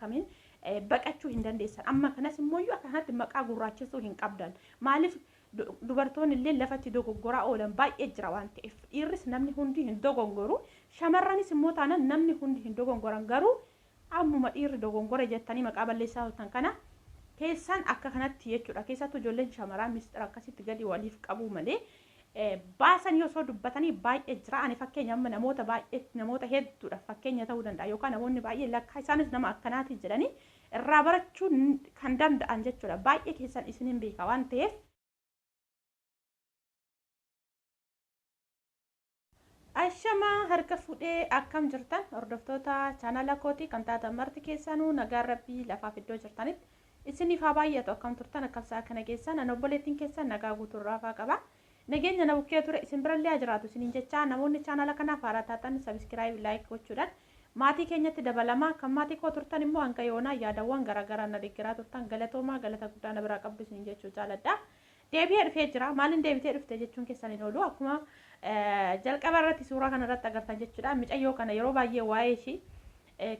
kamiin baqachuu hin dandeessan. Amma kanas immoo akka kanatti maqaa gurraachisuu hin qabdan. Maaliif dubartoonni illee lafatti dogoggoraa oolan baay'ee jira waan ta'eef, dhiirris namni hundi hin dogongoru, shamarranis immoo taanaan namni hundi hin dogongoran. Garuu ammuma dhiirri dogongore jettanii maqaa balleessaa ooltan kana keessaan akka kanatti jechuudha. Keessattuu ijoolleen shamaraa mistira akkasitti gadi waliif qabuu malee baasanii osoo dubbatanii baay'ee jira. Ani fakkeenya amma namoota baay'ee, namoota hedduudha fakkeenya ta'uu danda'a, yookaan namoonni baay'ee lakkaa isaanis nama akkanaati jedhanii irraa barachuu kan danda'an jechuudha. Baay'ee keessan isiniin beeka waan ta'eef. Ashamaa, harka fuudhee, akkam jirtan hordoftoota chaanala kootii kan taatan marti keessanuu? Nagaan Rabbii lafaaf iddoo jirtanitti isiniif haa baay'atu. Akkam turtan? Akkam sa'a kana keessan? An obboleettiin keessan nagaa guutuurraa faa qaba. Nageenya na bukkee ture isin birallee haa jiraatu isiniin jechaa, namoonni chaanala kanaaf haaraa taatan subscribe, like gochuudhaan maatii keenyatti dabalamaa. Kan maatii koo turtan immoo hanga yoonaa yaadawwan garaagaraa na deeggaraa turtan, galatoomaa, galata guddaa na biraa qabdu isiniin jechuu jaaladha. Deebi'ee dhufee jira. Maaliin deebitee dhufte jechuun keessan hin oolu. Akkuma jalqaba irratti suuraa kana irratti agartan jechuudha. Micayyoo kana yeroo baay'ee waa'ee ishii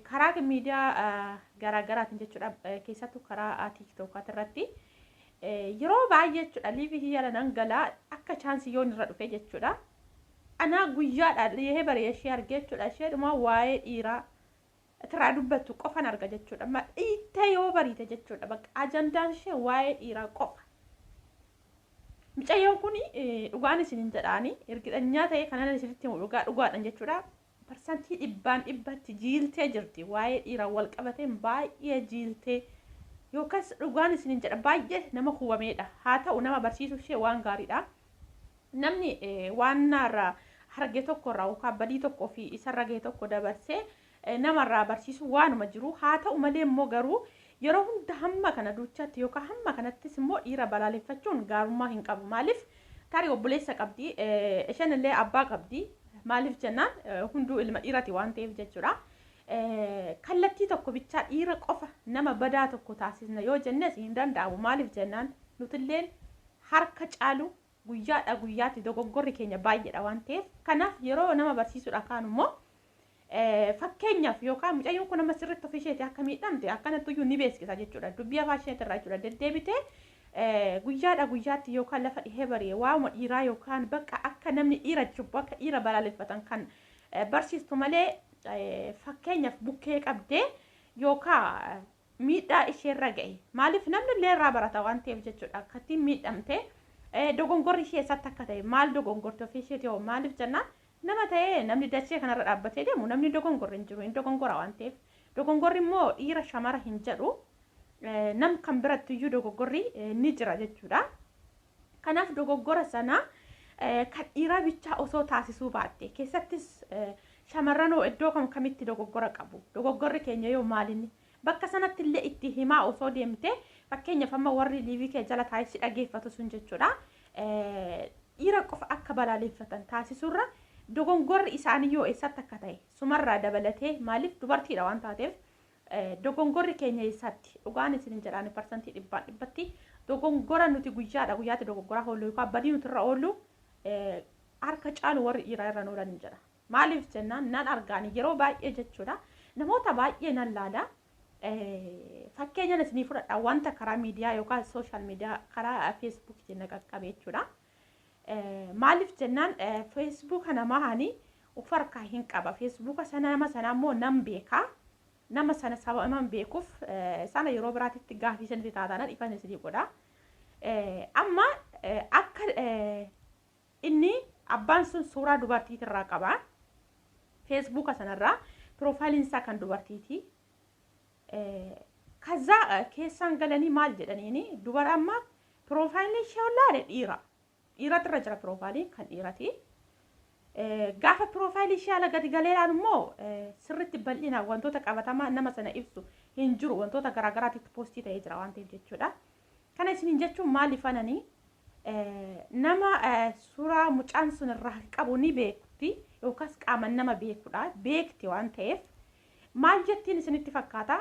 karaa miidiyaa garaagaraatiin jechuudha. Keessattuu karaa TikTokaati irratti yeroo baay'ee jechuudha. Live kiyyaadha nan galaa akka chance yoon irra dhufe jechuudha. Anaa guyyaadha dhihee baree ishee argee jechuudha. Isheedhuma waa'ee dhiiraa irraa dubbattu qofan arga jechuudha. Dhiittee yoo bariite jechuudha. Bakka ajandaan ishee waa'ee dhiiraa qofa. Mucayyoon kun dhugaan isinin jedhaani, ergidhanyaa ta'e kanan isinitti himu dhugaa dhugaadhaan jechuudha. Parsantii dhibbaan dhibbatti jiiltee jirti. Waa'ee dhiiraa wal qabateen baay'ee jiiltee yookaas dhugaan isinin jedha, baay'ee nama hubameedha. Haa ta'u, nama barsiisuu ishee waan gaariidha. Namni waan irraa harge tokko irraa yookaan badii tokko fi isarra gahe tokko dabarsee namarraa barsiisu waanuma jiru. Haa ta'u malee immoo garuu yeroo hunda hamma kana duuchaatti yookaan hamma kanattis immoo dhiira balaaleffachuun gaarummaa hin qabu. Maaliif, tarii obboleessa qabdi, isheen illee abbaa qabdi. Maaliif jennaan, hunduu ilma dhiirati waan ta'eef jechuudha. Kallattii tokko bichaa dhiira qofa nama badaa tokko taasisna yoo jennes hin danda'amu. Maaliif jennaan, nutilleen harka caalu guyyaadha guyyaatti dogoggorri keenya baay'eedha waan ta'eef. Kanaaf yeroo nama barsiisuudha kaan immoo fakkeenyaaf yookaan mucayyoon kun amma sirriitti ofii isheetii akka miidhamte akkanattuyyuu ni beeksisa jechuudha. Dubbii afaan isheetirraa jechuudha. Deddeebitee guyyaadha guyyaatti yookaan lafa dhihee bari'e waa'uma dhiiraa yookaan bakka akka namni dhiira jibbu, akka dhiira balaaleffatan kan barsiistu malee, fakkeenyaaf bukkee qabdee yookaan miidhaa isheerra ga'e, maaliif namni illee irraa barata waan ta'eef jechuudha. Akkattiin miidhamte, dogongorri ishee eessatti akka ta'e, maal dogongorte ofii isheeti hoo? Maaliif jennaan, nama ta'ee namni dachee kanarra dhaabbatee deemu namni dogongorri hin jiru, hin dogongora waan ta'eef. Dogongorri immoo dhiira shamara hin jedhu, nam kan biratti iyyuu dogoggorri ni jira jechuudha. Kanaaf dogoggora sana kan dhiiraa bichaa osoo taasisuu baatte, keessattis shamarranoo iddoo kam kamitti dogoggora qabu, dogoggorri keenya yoo maalinni bakka sanatti illee itti himaa osoo deemte, fakkeenyaaf amma warri live kee jala taa'ee si dhageeffatu sun jechuudha. Dhiira qofa akka balaaleffatan taasisurra dogongorri isaanii yoo eessatti akka ta'e sumarraa dabalatee, maaliif dubartiidha waan taateef, dogongorri keenya eessatti, dhugaan isin jedhaan, parsantii dhibbaan dhibbatti dogongora nuti guyyaadha guyyaatti dogoggoraa oollu yookaan badii nuti irra oollu harka caalu warri dhiiraa irra oolan hin jedha. Maaliif jennaan, nan argaani yeroo baay'ee jechuudha. Namoota baay'ee nan laala. Fakkeenyaan isinii fudhadha, wanta karaa miidiyaa yookaan social media karaa Facebookii na qaqqabe jechuudha. Maaliif jennaan, Facebooka namaa hani of harkaa hin qaba. Facebooka sana nama sana immoo nan beeka. Nama sana sababa beekuuf sana yeroo biraatitti gaafii isinitti taatanan ifan isinii godha. Amma akka inni abbaan sun suuraa dubartiitirraa qaba. Facebooka sanarraa profileiin isaa kan dubartiiti. Kaza keessaan galanii maal jedhaniini, dubara amma profileiin ishee ollaale dhiira. Dhiiratu irra jira, profileiin kan dhiirati. Gaafa profile ishee ala gadi galeedhaan immoo sirriitti bal'inaan wantoota qabatamaa nama sana ibsu hin jiru, wantoota garaagaraatitti post ta'ee jira waan ta'eef jechuudha. Kana isiniin jechuun maaliif, ananii nama suuraa mucaan sun irraa qabu ni beekti yookaas qaaman nama beekudha, beekti waan ta'eef, maal jettiin isinitti fakkaata?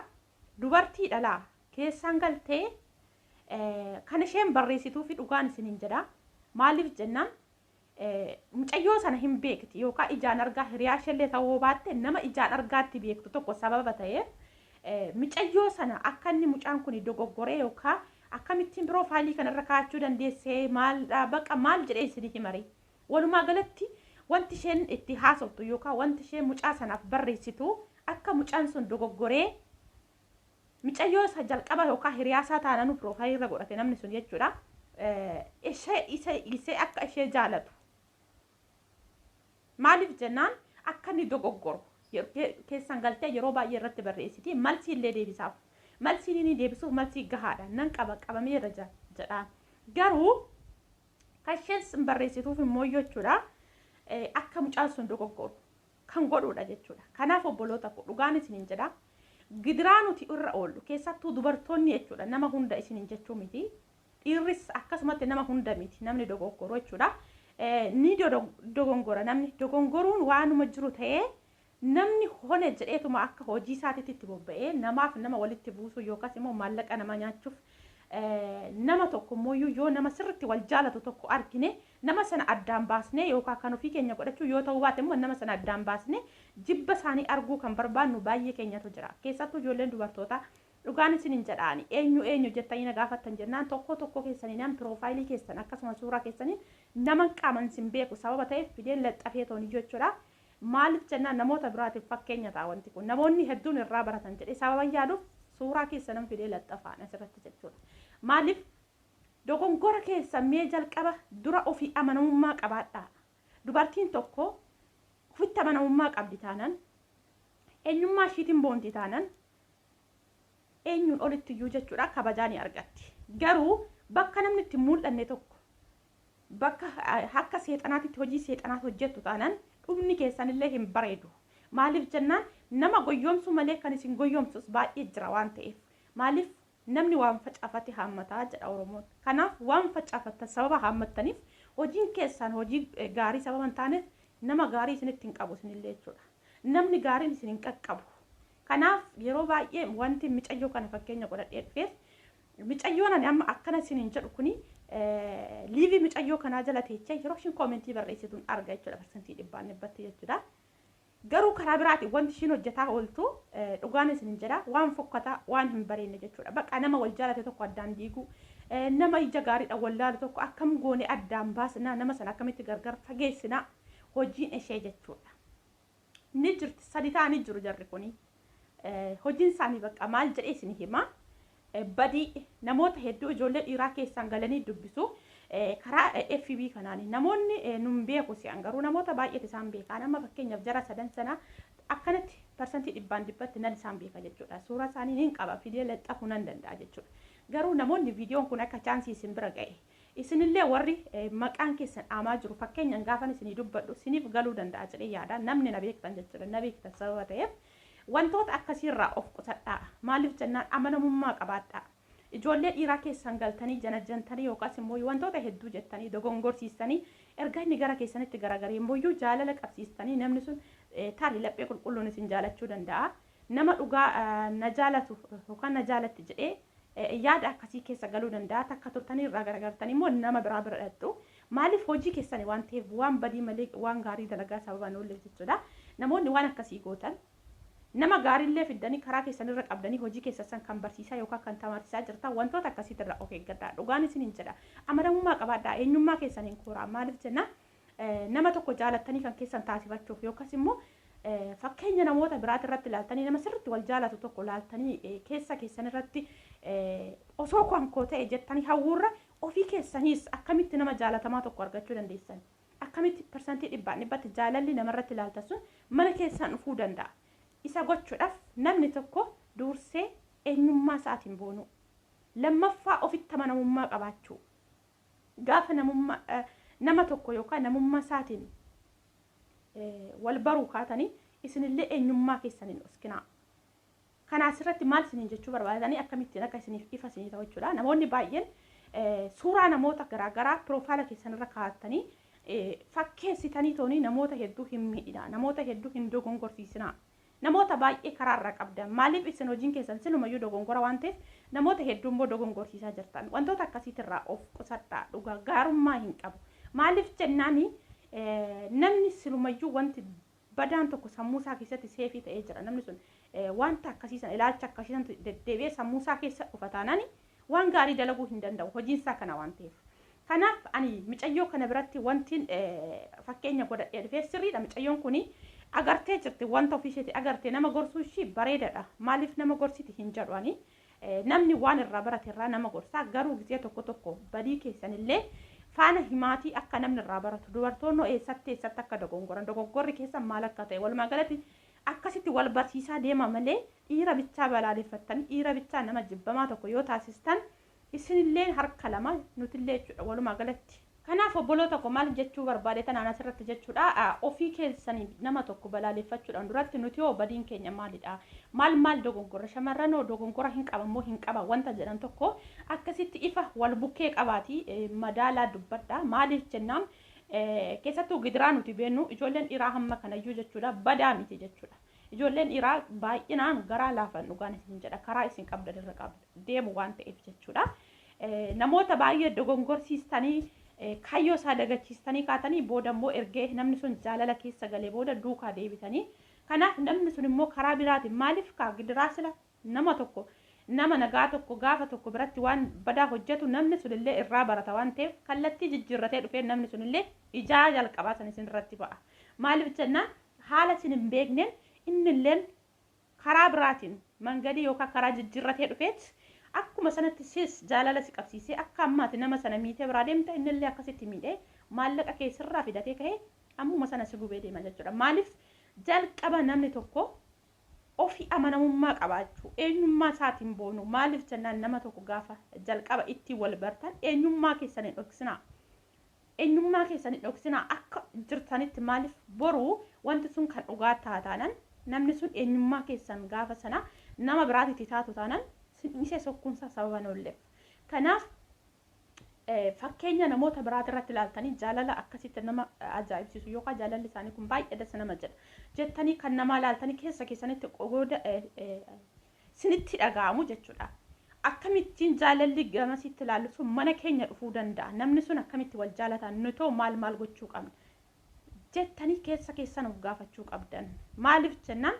Dubartii dhalaa keessaan galtee kan isheen barreessituu fi dhugaan isiniin jedha. Maaliif jennaan, mucayyoo sana hin beekti yookaan ijaan argaa hiriyaa isheellee ta'uu baatte, nama ijaan argaatti beektu tokko sababa ta'eef Micayyoo sana akka inni mucaan kun dogoggoree yookaan akkamittiin piroofaayilii kanarra kaa'achuu dandeessee maal baqa maal jedhee isinii himare. Walumaa galatti wanti isheen itti haasoftu yookaan wanti isheen mucaa sanaaf barreessitu akka mucaan sun dogoggoree micayyoo isa jalqaba yookaan hiriyaasaa taananu piroofaayilii irra godhate namni sun jechuudha. Ishee isa akka ishee jaalatu. Maaliif jennaan akka inni dogoggoru keessan galtee yeroo baay'ee irratti barreessiti, malsii illee deebisaaf. Malsiin inni deebisuuf malsii gahaadha. Nan qaba qabameera jedhaan. Garuu kan isheen barreessituuf immoo jechuudha akka mucaan sun dogoggoru kan godhudha jechuudha. Kanaaf obboloota koo, dhugaan isiniin jedha. Gidiraa nuti irra oollu, keessattuu dubartoonni jechuudha, nama hunda isiniin jechuu miti. Dhiirris akkasumatti nama hunda miti namni dogoggoru jechuudha. Ni dogongora, namni dogongoruun waanuma jiru ta'ee, namni hone jedheetuma akka hojii isaatiitti itti bobba'ee namaaf nama walitti buusu yookaas immoo maallaqa nama nyaachuuf, nama tokko immoo yoo nama sirriitti wal jaalatu tokko argine nama sana addaan baasnee yookaan kan ofii keenya godhachuu yoo ta'uu baate immoo nama sana addaan baasnee jibba isaanii arguu kan barbaannu baay'ee keenyatu jira. Keessattuu ijoolleen dubartootaa, dhugaan isiniin jedhaani, eenyu eenyu jettanii na gaafattan jennaan tokko tokko keessanii nam piroofaayilii keessan akkasuma suuraa keessanii nama qaaman sin beeku sababa ta'eef fideen laxxafee tooni jechuudha. Maaliif jennaan namoota biraatiif fakkeenya ta'a wanti kun, namoonni hedduun irraa baratan jedhee sababa yaaduuf suuraa keessa nam fidee laxxafaan asirratti jechuudha. Maaliif dogongora keessa mee jalqaba dura ofii amanamummaa qabaadhaa. Dubartiin tokko ofitti amanamummaa qabdi taanaan, eenyummaa ishiitiin boonti taanaan, eenyuun olitti iyyuu jechuudha kabajaa ni argatti. Garuu bakka namni itti mul'anne tokko, bakka akka seexanaatitti hojii seexanaat hojjettu taanaan, dhumni keessanillee hin bareedu. Maaliif jennaan nama goyyomsuu malee kan isin goyyomsus baay'ee jira waan ta'eef. Maaliif namni waan facaafate haammataa jedha Oromoon. Kanaaf waan facaafattan sababa haammattaniif, hojiin keessan hojii gaarii sababa hin taaneef, nama gaarii isinitti hin qabu isinillee jechuudha. Namni gaariin isin hin qaqqabu. Kanaaf yeroo baay'ee wanti micayyoo kana fakkeenya godhadhee dhufeef, micayyoon ani amma akkana isiniin jedhu kuni liivii micayyoo kanaa jala teechee yeroo ishiin koomentii barreessituun arga jechuudha, 100% jechuudha. Garuu karaa biraatiin wanti ishiin hojjetaa ooltu, dhugaan isiniin jedha, waan fokkataa, waan hin bareedne jechuudha. Bakka nama wal jaalate tokko addaan diiguu, nama ija gaariidhaan wal laalu tokko akkam goone addaan baasnaa, nama sana akkamitti gargar fageessinaa hojiin ishee jechuudha. Ni jirti, sadi ta'anii jiru jarri kuni. Hojiin isaanii bakka maal jedhee isin hima. Badii namoota hedduu ijoollee dhiiraa keessaan galanii dubbisu. Karaa FB kanaan namoonni nun beeku si'an, garuu namoota baay'eetu isaan beekan. Amma fakkeenyaaf jara sadan sana akkanatti 100% nan isaan beeka jechuudha. Suuraa isaanii nin qaba, fidee laxxafuu nan danda'a jechuudha. Garuu namoonni viidiyoon kun akka chaansii isin bira ga'e, isinillee warri maqaan keessan dhaamaa jiru, fakkeenyaan gaafan isinii dubbadhu isiniif galuu danda'a jedhee yaada. Namni na beektan jechuudha. Na beektan sababa ta'eef wantoota akkasiirraa of qusadhaa. Maaliif jennaan amanamummaa qabaadhaa. Ijoollee dhiiraa keessan galtanii janajjantanii yookaas immoo wantoota hedduu jettanii dogongorsiistanii, erga inni gara keessanitti garagaree immoo jaalala qabsiistanii, namni sun tarii laphee qulqulluun isin jaalachuu danda'a. Nama dhugaa na jaalatu yookaan na jaalatti jedhee yaada akkasii keessa galuu danda'a. Takka turtanii irraa garagartanii immoo nama biraa bira dhattu. Maaliif hojii keessanii waan ta'eef waan badii malee waan gaarii dalagaa sababa hin jechuudha. Namoonni waan akkasii gootan, nama gaariillee fiddanii karaa keessanirra qabdanii hojii keessan kan barsiisaa yookaan kan tamarsiisaa jirtan, wantoota akkasiitirraa of eeggadhaa. Dhugaan isiniin jedha. Amanamummaa qabaadhaa. Eenyummaa keessaniin kooraa. Maaliif jenna nama tokko jaalattanii kan keessan taasifachuuf yookaas immoo fakkeenya namoota biraati irratti ilaaltanii, nama sirriitti wal jaalatu tokko ilaaltanii keessa keessan irratti osoo kan koo ta'e jettanii hawwuurra, ofii keessaniis akkamitti nama jaalatamaa tokko argachuu dandeessan? Akkamitti 100% jaalalli namarratti ilaaltan sun mana keessan dhufuu danda'a? Isa gochuudhaaf namni tokko dursee eenyummaa isaatiin boonuu. Lammaffaa ofitti amanamummaa qabaachuu. Gaafa namummaa nama tokko yookaan namummaa isaatiin wal baruu kaatanii, isinillee eenyummaa keessaniin dhoskinaa. Kana asirratti maal isiniin jechuu barbaadanii, akkamittiin akka isiniif ifa isinii ta'u jechuudha. Namoonni baay'een suuraa namoota garaagaraa piroofaayila keessanirra kaa'attanii fakkeessitanii toonii namoota hedduu hin miidhinaa, namoota hedduu hin dogongorsiisinaa. Namoota baay'ee karaarra qabdan. Maaliif isin hojiin keessan silumayyuu dogongora waan ta'eef namoota hedduu immoo dogongorsiisaa jirtan. Wantoota akkasiitirraa of qusadhaa, dhugaa gaarummaa hin qabu. Maaliif jennaani namni silumayyuu wanti badaan tokko sammuu isaa keessatti seefii ta'ee jira. Namni sun Wanta akkasiisan, ilaalcha akkasiisan deddeebi'ee sammuu isaa keessa dhufa taanaan waan gaarii dalaguu hin danda'u, hojiin isaa kana waan ta'eef. Kanaaf ani micayyoo kana biratti wanti fakkeenya godhadhee dhufee sirriidha. Micayyoon kuni agartee jirti, wanta ofii isheeti agartee nama gorsuu ishii bareedaadha. Maaliif nama gorsiti hin jedhu ani. Namni waan irraa barate irraa nama gorsaa, garuu gizee tokko tokko badii keessanillee faana himaatii akka namni irraa baratu, dubartoonni eessatti eessatti akka dogongoran, dogongorri keessan maal akka ta'e, walumaa galatti akkasitti wal barsiisaa deema malee, dhiira bichaa balaaleffattanii dhiira bichaa nama jibbamaa tokko yoo taasistan, isinillee harka lama, nutillee jechuudha walumaa galatti. Kanaaf obboloota tokko, maal jechuu barbaade tanaan asirratti jechuudha, ofii keessanii nama tokko balaaleffachuudhaan duratti nuti hoo badiin keenya maalidha, maal maal dogongora, shamarran hoo dogongora hin qaban moo hin qaban wanta jedhan tokko akkasitti ifa wal bukkee qabaati madaalaa dubbadha. Maaliif jennaan, keessattuu gidiraa nuti beennu, ijoolleen dhiiraa hamma kanayyuu jechuudha badaa miti jechuudha. Ijoolleen dhiiraa baay'inaan garaa laafan, dhugaan isin jedha, karaa isin qabdan irra deemu waan ta'eef jechuudha. Namoota baay'ee dogongorsiistanii, kaayyoo isaa dagachiistanii kaatanii, booda immoo ergee namni sun jaalala keessa galee booda duukaa deebitanii. Kanaaf namni sun immoo karaa biraatiin, maaliif kaa gidiraa sila nama tokko, nama nagaa tokko gaafa tokko biratti waan badaa hojjetu, namni sunillee irraa barata waan ta'eef, kallattii jijjiirratee dhufee namni sunillee ijaa jalqabaa san isin irratti ba'a. Maaliif jennaan, haala isin hin beekneen innilleen karaa biraatiin mangadii yookaan karaa jijjiirratee dhufeet akkuma sanatti sis jaalala si qabsiisee, akka ammaati nama sana miitee biraa deemta, innillee akkasitti miidhee maallaqa keessirraa fidatee ka'ee ammuma sana si gubee deema jechuudha. Maaliif, jalqaba namni tokko ofii amanamummaa qabaachuu, eenyummaa isaatiin boonu. Maaliif jennaan, nama tokko gaafa jalqaba ittiin wal bartan eenyummaa keessan hin dhoksinaa. Eenyummaa keessan hin dhoksinaa akka jirtanitti. Maaliif, boruu wanti sun kan dhugaa taataanan, namni sun eenyummaa keessan gaafa sana nama biraatitti taatu taanan isee sokkuunsaa sababa noolleef. Kanaaf fakkeenya namoota biraati irratti ilaaltanii jaalala akkasitti nama ajaa'ibsiisu yookaan jaalalli isaanii kun baay'ee dasa nama jedha jettanii kan namaa ilaaltanii keessa keessanitti qooda sinitti dhaga'amu jechuudha. Akkamittiin jaalalli gamasitti ilaallu sun mana keenya dhufuu danda'a? Namni sun akkamitti wal jaalatan? Nutoo maal maal gochuu qabna? Jettanii keessa keessan of gaafachuu qabdan. Maaliif jennaan,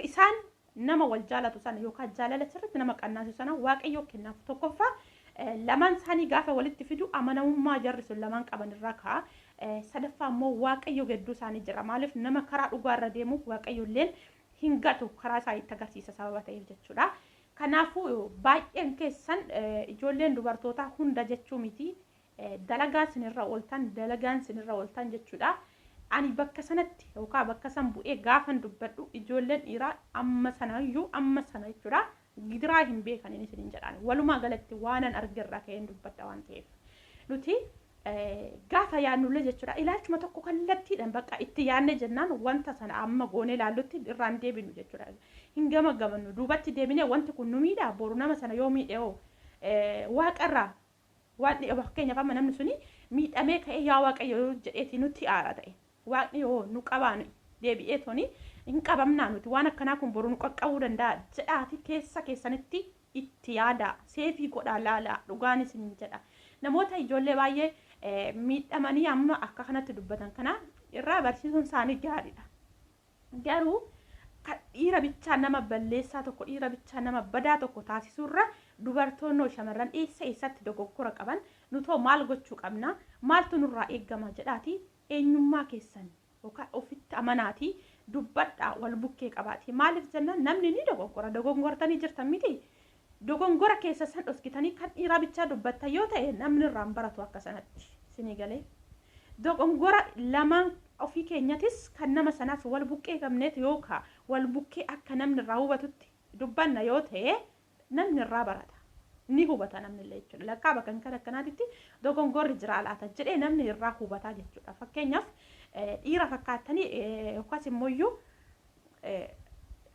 isaan nama wal jaalatu sana yookaan jaalala sirriitti nama qannaasisu sana Waaqayyoo kennaaf. Tokkoffaa, lamaan isaanii gaafa walitti fidu amanamummaa jarri sun lamaan qaban irraa ka'a. Sadaffaa immoo Waaqayyo gidduu isaanii jira. Maaliif, nama karaa dhugaarra deemu Waaqayyo illeen hin gatu, karaa isaa itti agarsiisa sababa ta'eef jechuudha. Kanaafuu baay'een keessan, ijoolleen dubartootaa hunda jechuu miti, dalagaa sinirra ooltan, dalagaan sinirra ooltan jechuudha. Ani bakka sanatti yookaan bakka san bu'ee gaafan dubbadhu, ijoolleen dhiiraa amma sanayyuu, amma sana jechuudha, gidiraa hin beekaniin isiniin jedhaan. Walumaa galatti waanan argerraa ka'een dubbadha waan ta'eef. Nuti gaafa yaadnullee jechuudha, ilaalchuma tokko kallattiidhaan bakka itti yaadne jennaan wanta sana amma goonee ilaallutti irraan deebinu jechuudha. Hin gama gamannu, duubatti deebinee wanti kun nu miidhaa, boru nama sana yoo miidhe hoo, waaqarraa waan, fakkeenyaaf amma namni suni miidhamee ka'ee yaa Waaqayyo jedheeti nutti aara ta'e, Waaqni yoo nu qabaanu deebi'ee toni hin qabamnaa, nuti waan akkanaa kun boru nu qaqqabuu danda'a jedhaati keessa keessanitti itti yaada, seefii godhaa laalaa, dhugaan isin jedha. Namoota ijoollee baay'ee miidhamanii amma akka kanatti dubbatan kana irraa barsiisuun isaanii gaariidha. Garuu dhiira bichaa nama balleessaa tokko, dhiira bichaa nama badaa tokko taasisuurra, dubartoonni, shamarran eessa eessatti dogoggora qaban, nutoo maal gochuu qabna, maaltu nurraa eeggama jedhaati eenyummaa keessan yookaan ofitti amanaatii dubbadhaa, wal bukkee qabaati. Maaliif jennaan, namni ni dogoggora, dogongortanii jirtan miti. Dogongora keessa san dhoskitanii kan dhiiraa bichaa dubbattan yoo ta'e, namni irraan baratu akka sanatti sinii galee. Dogongora lamaan ofii keenyatis kan nama sanaas wal buqqee qabneet yookaan wal bukkee akka namni irraa hubatutti dubbanna yoo ta'e, namni irraa barata. Ni hubata namni illee jechuudha. Lakkaa bakka kan akkanaatitti dogongorri jira laata jedhee namni irraa hubataa jechuudha. Fakkeenyaaf, dhiira fakkaattanii yookaas immoo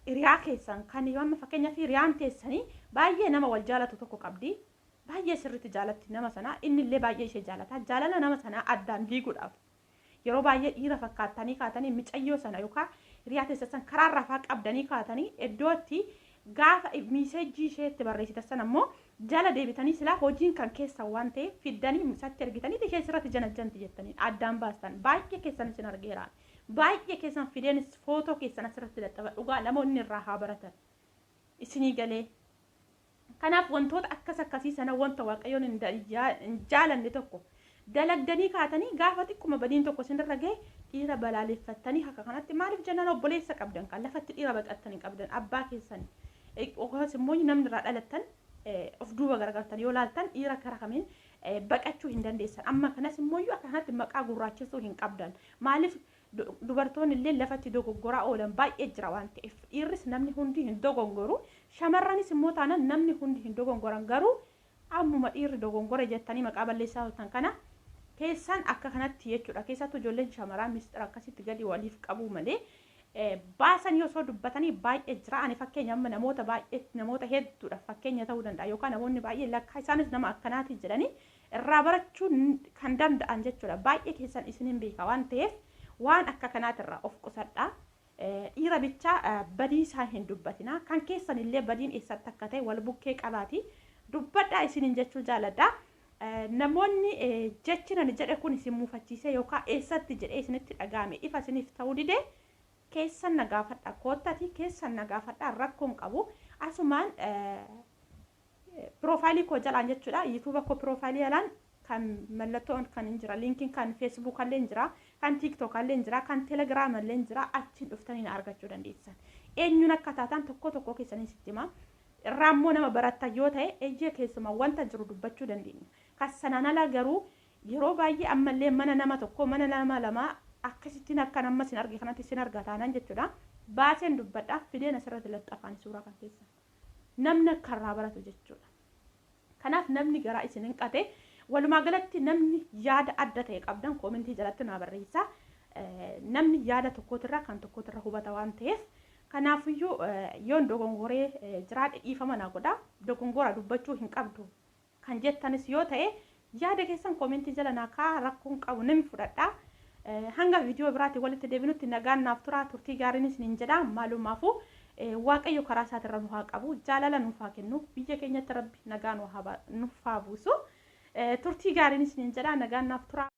hiriyaa keessan kan amma, fakkeenyaaf, hiriyaan teessanii baay'ee nama wal jaalatu tokko qabdi. Baay'ee sirriitti jaalatti nama sana, inni illee baay'ee ishee jaalata. Jaalala nama sanaa addaan diiguudhaaf yeroo baay'ee dhiira fakkaattanii kaatanii micayyoo sana yookaan hiriyaa teessan san karaa rafaa qabdanii kaatanii, iddootti gaafa message isheetti barreessitan sana immoo jala deebitanii silaa hojiin kan keessan waan ta'eef fiddanii isatti ergitanii ishee sirratti janajjanti jettanii addaan baastan baay'ee keessan isin argeera. Baay'ee keessan fideenis footoo keessan asirratti laxxafa dhugaa namoonni irraa haa baratan. Isinii galee. Kanaaf wantoota akkas akkasii sana wanta Waaqayyoon hin jaalanne tokko dalagdanii kaatanii gaafa xiqquma badiin tokko isinirra gahe dhiira balaaleffattanii akka kanatti maaliif jennaan obboleessa qabdan kan lafatti dhiira baqattanii qabdan abbaa keessanii. Yookaas immoo namni irraa dhalattan of duuba garagaltan yoo laaltan dhiira kara kamiin baqachuu hin dandeessan. Amma kanas immoo akka kanatti maqaa gurraachisuu hin qabdan. Maaliif dubartoonni illee lafatti dogoggoraa oolan baay'ee jira waan ta'eef dhiirris namni hundi hin dogongoru. Shamarranis immoo taanaan namni hundi hin dogongoran garuu ammuma dhiirri dogongore jettanii maqaa balleessaa ooltan kana keessaan akka kanatti jechuudha. Keessattuu ijoolleen shamaraa mistira akkasitti gadi waliif qabuu malee baasanii osoo dubbatanii baay'ee jira. Ani fakkeenya amma namoota baay'ee namoota hedduudha fakkeenya ta'uu danda'a yookaan namoonni baay'ee lakkaa isaanis nama akkanaati jedhanii irraa barachuu kan danda'an jechuudha. Baay'ee keessan isiniin beeka waan ta'eef waan akka kanaatirraa of qusadhaa. Dhiira bichaa badii isaa hin dubbatina. Kan keessan illee badiin eessatti akka ta'e wal bukkee qabaati. Dubbadhaa isiniin jechuu jaaladha. Namoonni jechi nani jedhe kun isin muufachiisee yookaan eessatti jedhee isinitti dhaga'ame ifa isiniif ta'uu dide keessan na gaafadha. Koottati keessan na gaafadha rakkoon qabu. Asumaan piroofaayilii koo jalaan jechuudha. Yuutuuba koo piroofaayilii jalaan kan mallattoon kan hin jira. Liinkiin kan feesbuuk illee hin jira. Kan tiiktook illee hin jira. Kan telegiraam illee hin jira. Achiin dhuftanii na argachuu dandeessan. Eenyuun akka taatan tokko tokko keessanii sitti hima. Irraa immoo nama barattan yoo ta'e eeyyee keessumaa wanta jiru dubbachuu dandeenya. Kan sanaan ala garuu yeroo baay'ee ammallee mana nama tokko mana nama lamaa akkasittiin akka nama sin arge kanatti sin arga taanaan jechuudha. Baaseen dubbadhaa fideen asirratti laxxafaan suuraa kan keessan. Namni akka irraa baratu jechuudha. Kanaaf namni garaa isin hin qate walumaa galatti namni yaada adda ta'e qabdan koomentii jalatti naa barreessaa. Namni yaada tokkootirraa kan tokkootirra hubata waan ta'eef kanaafiyyuu yoon dogongoree jiraadhe dhiifama naa godha. Dogongora dubbachuu hin qabdu kan jettanis yoo ta'e yaada keessan koomentii jala naa kaa'aa rakkoon qabu nami fudhadha. Hanga viidiyoo biraatti walitti deebinutti nagaan naaf turaa turtii gaariin isiniin jedha maalumaafuu Waaqayyo karaa isaatirra nu haa qabu jaalala nuuf haa kennu biyya keenyatti rabbi nagaa nuuf haa buusu turtii gaariin isiniin jedha nagaan naaf turaa.